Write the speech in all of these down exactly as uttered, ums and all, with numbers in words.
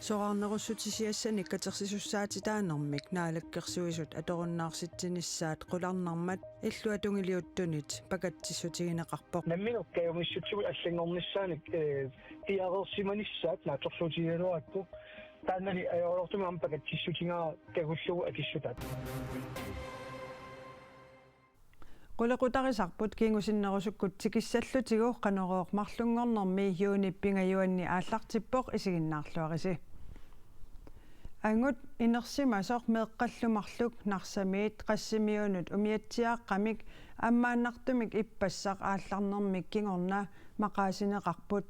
Soraarnerussutisiassanik katersisussaatitaanermik Naalakkersuisut atorunnaarsitsinissaat qularnarmat illuatungiliuttunit pakatsissutigineqarpoq. Nammineq kajumissutsimut allanngornissaanik, eh, piareersimanissaat naatsorsuutigigaluarakku. Taannali ajoraluartumik aamma pakatsissutigaara kagullugu akissutaat. Qulequtarisarput kingusinnerusukkut tikissallutigu Qanorooq marlunngornermi juunip pingajuanni aallartippoq, isiginnaarluarisi. Angut inersimasoq meeqqallu marluk Narsamiit qassimiunut umiatsiaaqqamik ammaannartumik ippassaq aallarnermik kingorna maqaasineqarput.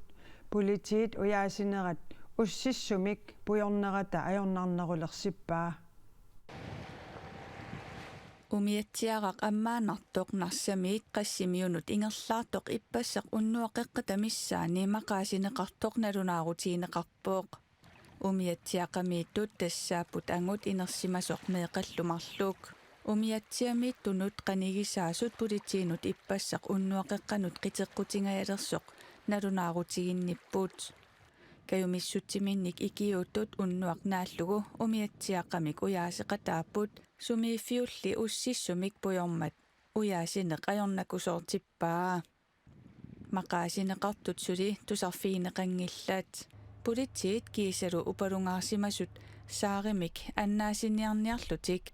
Politiit ujaasinerat ussissumik pujornerata ajornarnerulersippaa. Umiatsiaraq ammaannartoq Narsamiit qassimiunut ingerlaartoq ippassaq unnuap qeqqata missaani maqaasineqartoq nalunaarutigineqarpoq. Umiatsiaaqqamiittut tassaapput angut inersimasoq meeqqallu marluk. Umiatsiamiittunut qanigisaasut politiinut ippassaq unnuap qeqqanut qiteqqutingajalersoq nalunaarutiginnipput. Kajumissutsiminnik ikiuuttut unnuaq naallugu umiatsiaaqqamik ujaaseqataapput, sumiiffiulli ussissumik pujormat ujaasineq ajornakusoortippaa. Maqaasineqartut suli tusarfigineqanngillat. Politiit kiisalu upalungaarsimasut saarimik annaasiniarniarlutik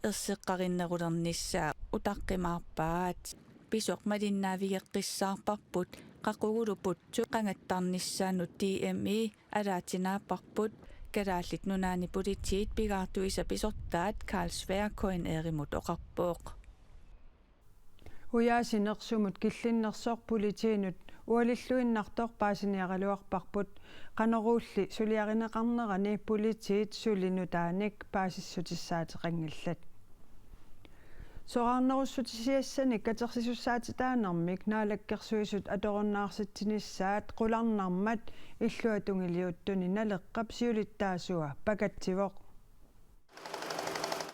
erseqqarinnerulernissaa utaqqimaarpaat. Pisoq malinnaavigeqqissaarparput, qaqugulu putsut qangattarnissaannut D M I alaatsinaaparput, Kalaallit Nunaanni Politiit pigaartuisa pisortaat Carl Sværd K N R-imut oqarpoq. Ujaasineq sumut killinnersoq politiinut ualilluinnartoq paasiniaraluarparput, Qanoruulli suliarineqarnerani politiit suli nutaanik paasissutissaateqanngillat. Soraarnerussutisiassanik katersisussaatitaanermik Naalakkersuisut atorunnaarsitsinissaat qularnarmat illuatungiliuttuni Naleqqap siulittaasua pakatsivoq.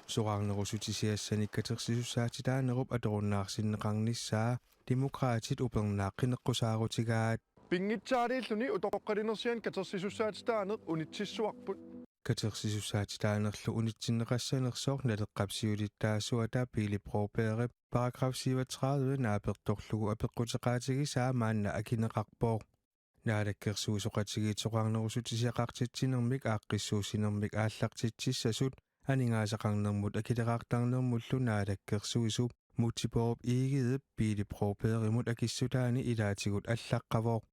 Soraarnerussutisiassanik katersisussaatitaanerup atorunnaarsinneqarnissaa Demokraatit upernaaq qineqqusaarutigaat. Pinngitsaaliilluni utoqqalinersianik katersisussaatitaaneq unitsissuarput. Katersisussaatitaanerlu unitsinneqassanersoq Naleqqap siulittaasuata Pele Brobergip paragraf syvogtredive naapertorlugu apeqquteqaatigisaa maanna akineqarpoq. Naalakkersuisoqatigiit soraarnerussutisiaqartitsinermik aaqqissuussinermik aallartitsissasut aningaasaqarnermut akileraartarnermullu Naalakkersuisup Múte Bourup Egedep Pele Brobergimut akissutaani ilaatigut allaqqavoq.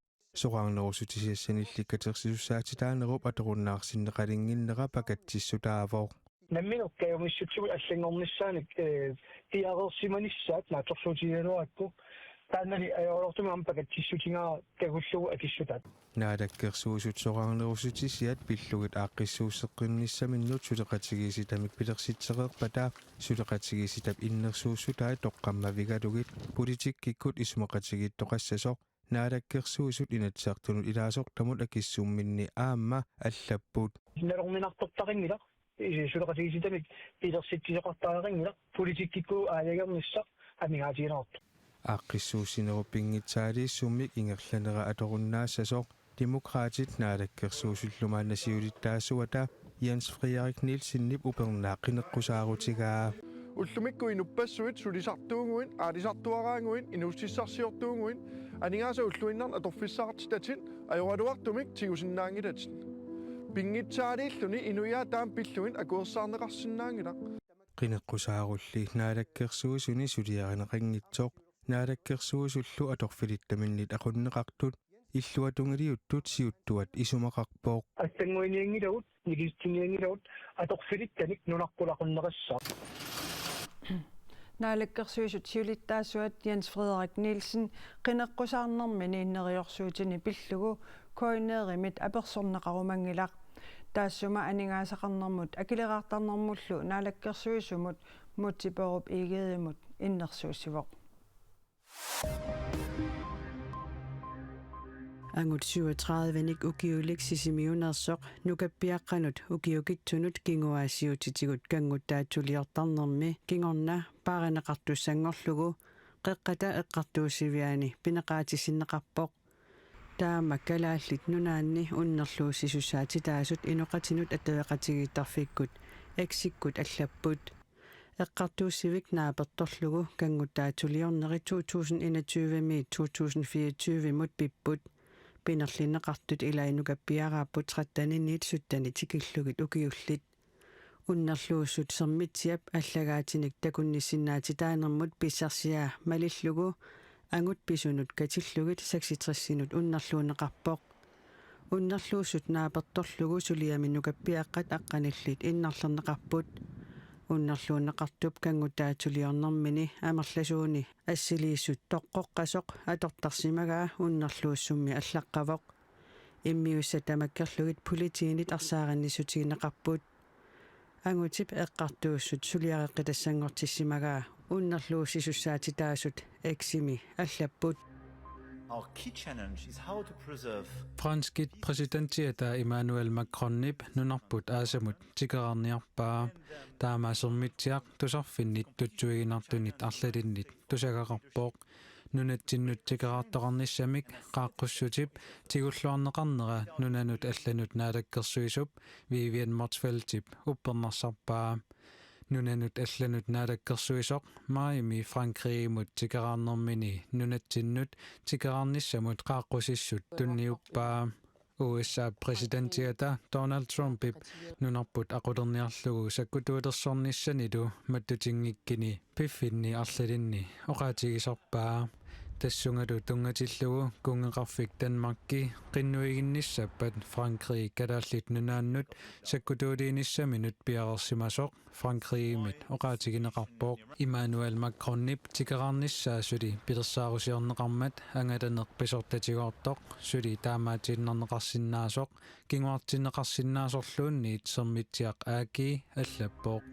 Soraarnerussutisiassanilli katersisussaatitaanerup atorunnaarsinneqalinnginnera pakatsissutaavoq. Nammineq kajumissutsimut allanngornissaanik, eh, piareersimanissaat naatsorsuutigigaluarakku. Taannali ajoraluartumik aamma pakatsissutigaara kagullugu akissutaat. Naalakkersuisut soraarnerussutisiat pillugit aaqqissuusseqqinnissaminnut suleqatigiissitamik pilersitsereerpata suleqatigiissitap innersuussutai toqqammavigalugit politikkikkut isumaqatigiittoqassasoq Naalakkersuisut Inatsisartunut ilaasortamut akissumminni aamma allapput. Nalorninartortaqanngilaq, eh, suleqatigiissitamik pilersitsisoqartariaqanngilaq, politikkikkut aajagernissaq aningaasiinerartoq. Aaqqissuussinerup pinngitsaaliissummik ingerlanera atorunnaassasoq Demokraatit Naalakkersuisullu maanna siulittaasuata Jens Frederik Nielsenip upernaaq qineqqusaarutigaa. Ullumikkut inuppassuit sulisartuuguit, aalisartuaraanguit, inuussutissarsiortuuguit, aningaasat ulluinnarni atorfissaqartitatit ajoraluartumik tigusinnaanngilatit. Pinngitsaaliilluni inuiaat taama pillugit akuersaarneqarsinnaanngilaq. Qineqqusaarulli Naalakkersuisuni suliarineqanngitsoq Naalakkersuisullu atorfilittaminnit aqunneqartut illuatungiliuttut siuttuat isumaqarpoq. Assannguinianngilagut, nikissinianngilagut, atorfilittanik nunarput aqunneqassaaq. Naalakkersuisut siulittaasuat Jens Frederik Nielsen qineqqusaarnermini neriorsuutini pillugu K N R-imit apersorneqarumanngilaq. Taassuma aningaasaqarnermut akileraartarnermullu Naalakkersuisumut Múte Bourup Egedemut innersuussivoq. Angut syvogtredivenik ukiulik Sisimiuneersoq nukappiaqqanut ukiukitsunut kinguaassiuutitigut kannguttaatsuliortarnermi kingorna paarineqartussanngorlugu Qeqqata Eqqartuussiviani pineqaatissinneqarpoq. Taama Kalaallit Nunaanni unnerluussisussaatitaasut inoqatinut attaveqatigiittarfikkut X-ikkut allapput. Eqqartuussivik naapertorlugu kanngutaa tuliorneri to tusind enogtyve-miit to tusind fireogtyve-mut pipput. Pinerlinneqartut ilai nukappiaraapput tretten-iniit sytten-it tikillugit ukiullit. Unnerluussut Sermitsiap allagaatinik takunnissinnaatitaanermut pissarsiaa malillugu angut pisunut katillugit seksogtres-inut unnerluunneqarpoq. Unnerluussut naapertorlugu suliami nukappiaqqat aqqanillit innarlerneqarput. Unnerluunneqartup kanngutaa tuliornermini amerlasuuni assiliissut toqqoqqasoq atortarsimagaa unnerluussummi allaqqavoq. Immiussat tamakkerlugit politiinit arsaarinnissutigineqarput. Angutip eqqartuussut suliareqqitassanngortissimagaa unnerluussisussaatitaasut X-imi allapput. Our key challenge is how to preserve. Franskit præsidentiata Emmanuel Macronip nunarput aasamut tikeraarniarpaa. Taama Sermitsiaq tusarfinnit tutsuiginartunit arlalinnit tusagaqarpoq. Nunatsinnut tikeraartoqarnissamik qaaqqussutip tigulluarneqarnera nunanut allanut naalakkersuisup Vivian Motzfeldtip uppernarsarpaa. Nunanut allanut naalakkersuisoq maajimi Frankrigimut tikeraarnermini nunatsinnut tikeraarnissamut qaaqqusissut tunniuppaa. U S A-p præsidentiata Donald Trumpip nunarput aqulerniarlugu sakkutuulersornissanilu mattutinngikkunni piffinni arlalinni oqaatigisarpaa. Tassungalu tunngatillugu kunngeqarfik Danmarki qinnuiginnissappat Frankrig Kalaallit Nunaannut sakkutuuliinissaminut piareersimasoq Frankrigimit oqaatigineqarpoq. Emmanuel Macronip tikeraarnissaa suli pilersaarusiorneqarmat angalaneq pisortatigoortoq suli taamaatiinnarneqarsinnaasoq kinguartinneqarsinnaasorluunniit Sermitsiaq A G allappoq.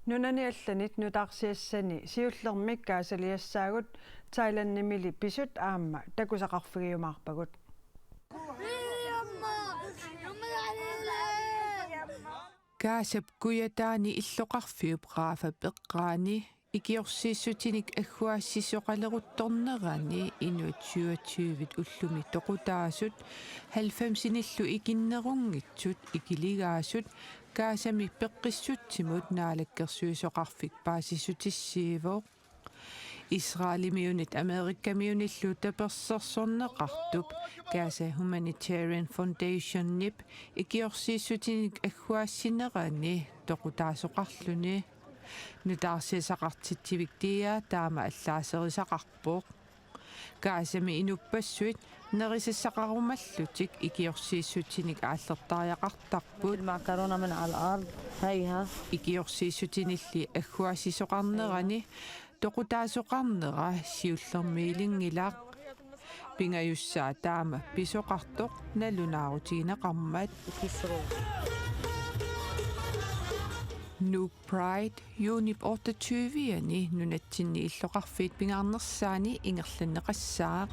Nunani allanit nutaarsiassani siullermik Gazaliassaagut Thailandimili pisut aamma takusaqarfigiumaarpagut. Gazap kujataani illoqarfiup Rafahip eqqaani ikiorsiissutinik agguaassisoqaleruttornerani inuit syvogtyve ullumi toqutaasut halvfemsinillu ikinnerunngitsut ikiligaasut Gazami peqqissutsimut naalakkersuisoqarfik paasissutissiivoq. Israelimiunit Amerikamiunillu tapersersorneqartup Gaza Humanitarian Foundationip ikiorsiissutinik agguaassinerani toqutaasoqarluni. Nutaarsiassaqartitsivik D R taama allaaserisaqarpoq. Gazami inuppassuit nerisassaqarumallutik ikiorsiissutinik aallertariaqartarput. المعكرونة من على الأرض. هيها. Ikiorsiissutinilli agguaassisoqarnerani toqutaasoqarnera siullermiilinngilaq. Pingajussaa taama pisoqartoq nalunaarutigineqarmat. Nuuk Pride juunip otteogtyve-ani nunatsinni illoqarfiit pingaarnersaanni ingerlanneqassaaq.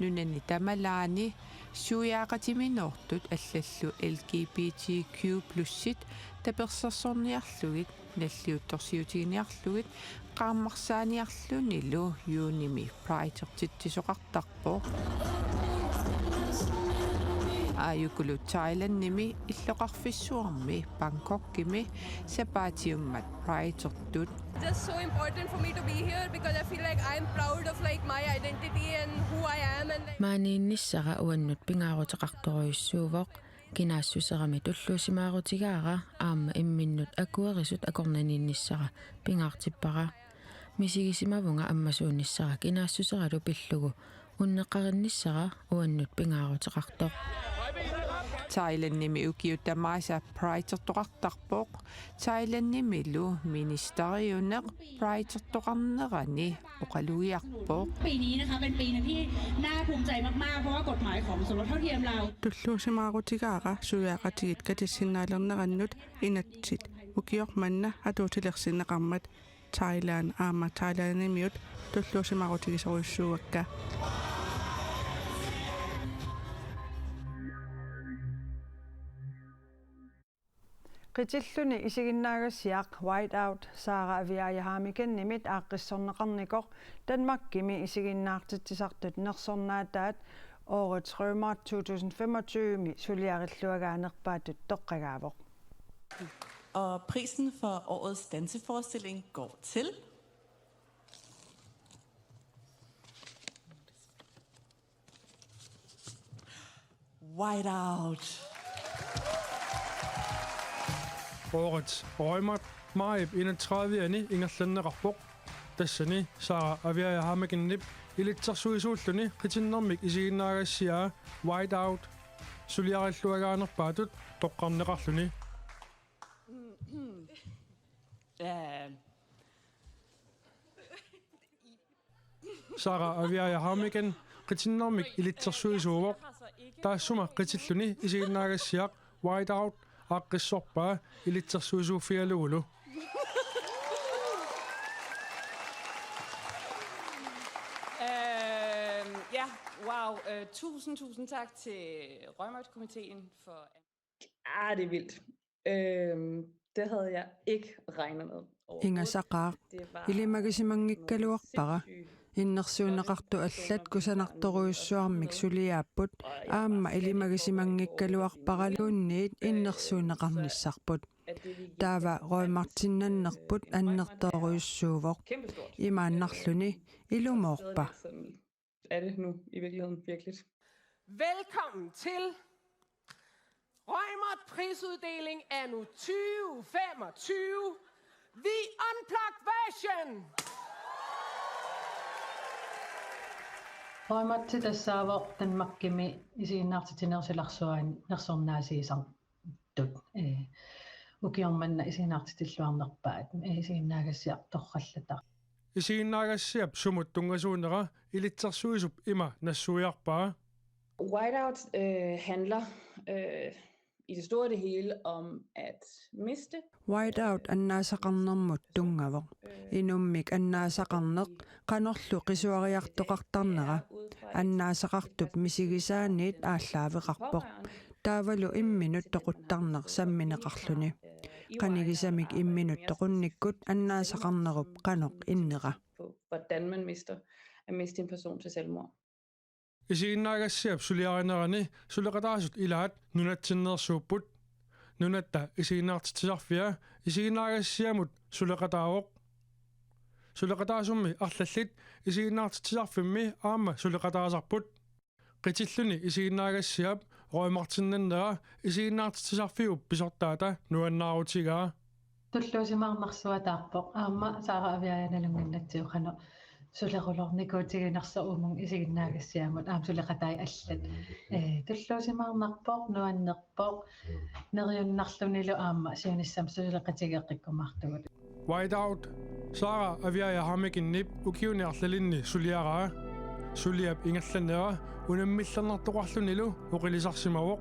Nunani tamalaani suiaaqatiminoortut allallu L G B T Q plus-it tapersersorniarlugit, nalliuttorsiutiginiarlugit, qaammarsaaniarlunilu juunimi Pride-ertitsisoqartarpoq. Aajukulu Thailandimi illoqarfissuarmi Bangkokimi sapaatiummat Pride-ertut. Just so important for me to be here because I feel like I'm proud of, like, my identity and who I am and, like, Maaniinnissara uannut pingaaruteqartorujussuuvoq, kinaassuserami tulluusimaarutigaara aamma imminnut akuerisut akornanniinnissara pingaartippara. Misigisimavunga ammasuunissara kinaassuseralu pillugu unneqqarinnissara uannut pingaaruteqartoq. Thailandimi ukiut tamaasa Pride-ertoqartarpoq. Thailandimilu ministeriuneq Pride-ertoqarnerani oqalugiarpoq. ปีนี้นะคะเป็นปีหนึ่งที่น่าภูมิใจมากๆ เพราะว่ากฎหมายของสมรสเท่าเทียมเรา Tulluusimaarutigaara suiaaqatigiit katissinnaalernerannut inatsit ukioq manna atuutilersinneqarmat. Thailand aamma thailandimiut tulluusimaarutigisorujussuuakka. Qitilluni isiginnaagassiaq Whiteout Sara Aviaja Hammeken-imit aaqqissorneqarnikoq Danmarkimi isiginnaartitsisartut nersornaataat Årets Reumert to tusind femogtyve-mi suliarilluagaanerpaatut toqqagaavoq. Og prisen for årets danseforestilling går til Whiteout. Årets Reumert majip enogtredive-ani ingerlanneqarpoq. Tassani Sara Aviaja Hammekenip ilitsersuisuulluni qitinnermik isiginnaagassiaa Whiteout suliarilluagaanerpaatut toqqarneqarluni. Øh, Sara Aviaja Hammeken qitinnermik ilitsersuisuuvoq. Taassuma qitilluni isiginnaagassiaq Whiteout aaqqissorpaa ilitsersuisuuffigalugulu. Øhm, ja, wow. Øh, tusind, tusind tak til Rømert-komiteen for... Ah, det er vildt. Øhm, det havde jeg ikke regnet med overhovedet. Ingasaqaaq, ilimagisimanngikkaluarpara. Innersuunneqartut allat kusanartorujussuarmik suliaapput, aamma ilimagisimanngikkaluarparaluunniit innersuunneqarnissarput. Taava Rømertinnannerput annertoorujussuuvoq. Imaannarluni ilumoorpa. Er det nu i virkeligheden virkeligt? Velkommen til Rømert prisuddeling anno tyve femogtyve. The Unplugged version! Rømerti tassaavoq Danmarkimi isiginnaartitsinersilarsuani nersornaasiisartut. Ee, ukioq manna isiginnaartitsilluarnerpaat, ee, isiginnaagassiaq torrallataq. Isiginnaagassiap sumut tunngasuunera ilitsersuisup ima nassuiarpaa. Whiteout øh, handler øh, i det store og det hele om at miste. Whiteout annaasaqarnermut tunngavoq. Inummik annaasaqarneq qanorlu qisuariartoqartarnera. Annaasaqartup misigisaaniit aallaaveqarpoq. Taavalu imminut toquttarneq sammineqarluni. Qanigisamik imminut toqunnikkut annaasaqarnerup qanoq innera. På, hvordan man mister, at miste en person til selvmord. Isiginnaagassiap suliarinerani suleqataasut ilaat nunatsinneersuupput. Nunatta isiginnaartitsisarfia isiginnaagassiamut suleqataavoq. Suleqataasummi arlallit isiginnaartitsisarfimmi aamma suleqataasarput. Qitilluni isiginnaagassiap Rømertinnannera isiginnaartitsisarfiup pisortaata nuannaarutigaa. Tulluusimaarnarsuataarpoq aamma Sara Aviaja nalunnginnatsigu qanoq sulerulornikuutiginersoq uunga isiginnaagassiamut aamma suleqatai allat. Ee, tulluusimaarnarpoq, nuannerpoq, neriunnarlunilu aamma siunissami suleqatigeqqikkumaartugut. Whiteout Sara Aviaja Hammekenip ukiuni arlalinni suliaraa. Suliap ingerlanera unammillernartoqarlunilu oqilisarsimavoq.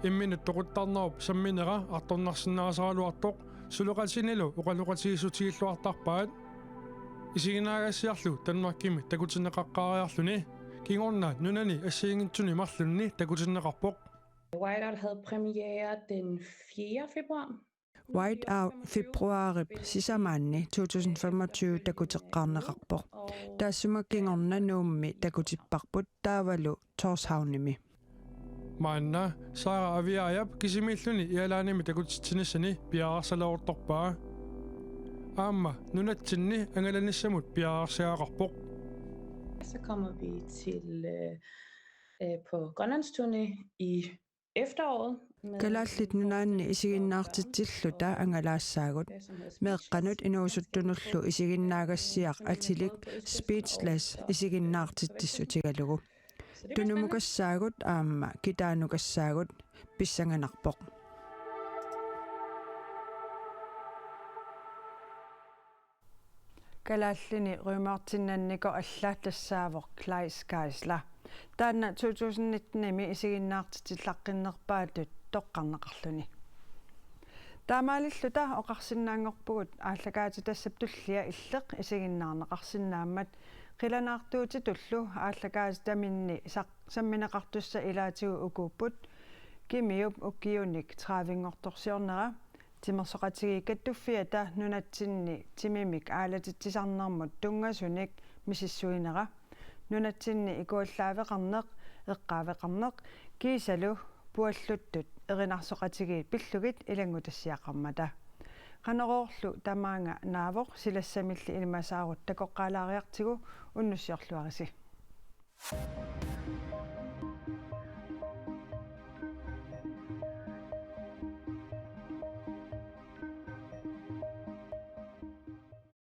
Imminut toquttarnerup samminera artornarsinnaasaraluartoq suleqatinilu oqaloqatigiissutigilluartarpaat. Isiginnaagassiarlu Danmarkimi takutinneqaqqaariarluni kingorna nunani assigiinngitsuni marlunni takutinneqarpoq. Whiteout havde premiere den fjerde februar. Whiteout februarip sisamaanni to tusind femogtyve takuteqqaarneqarpoq. Taassuma kingorna Nuummi takutipparput taavalu Tórshavnimi. Maanna Sara Aviajap kisimiilluni Air Alanimi takutitsinissani piareersalerutorpaa. Aamma nunatsinni angalanissamut piareersagaqarpoq. Så kommer vi til øh, øh, på Grønlandsturné i efteråret. Kalaallit Nunaanni isiginnaartitsilluta angalaassaagut. Meeqqanut inuusuttunullu isiginnaagassiaq atilik Speechless isiginnaartitsissutigalugu. Tunumukassaagut aamma kitaanukassaagut, pissanganarpoq. Kalaallini Rømertinnannikoq alla tassaavoq Kleist Geisler. Taanna to tusind nitten-imi isiginnaartitsillaqqinnerpaatut toqqarneqarluni. Taamaalilluta oqarsinnaanngorpugut aallakaatitassap tullia Illeq isiginnaarneqarsinnaammat. Qilanaartuutitullu aallakaatitaminni saq-, sammineqartussat ilaatigut ukuupput: Kimiup ukiunik tredivenngortorsiornera, Timersoqatigiit Kattuffiata nunatsinni timimik aalatitsisarnermut tunngasunik misissuinera, nunatsinni ikuallaaveqarneq, eqqaaveqarneq kiisalu pualluttut erinarsoqatigiit pillugit ilanngutassiaqarmata. Qanoruullu tamaanga naavoq silassamilli ilimasaarut takoqqaalaariartigu, unnussiorluarisi.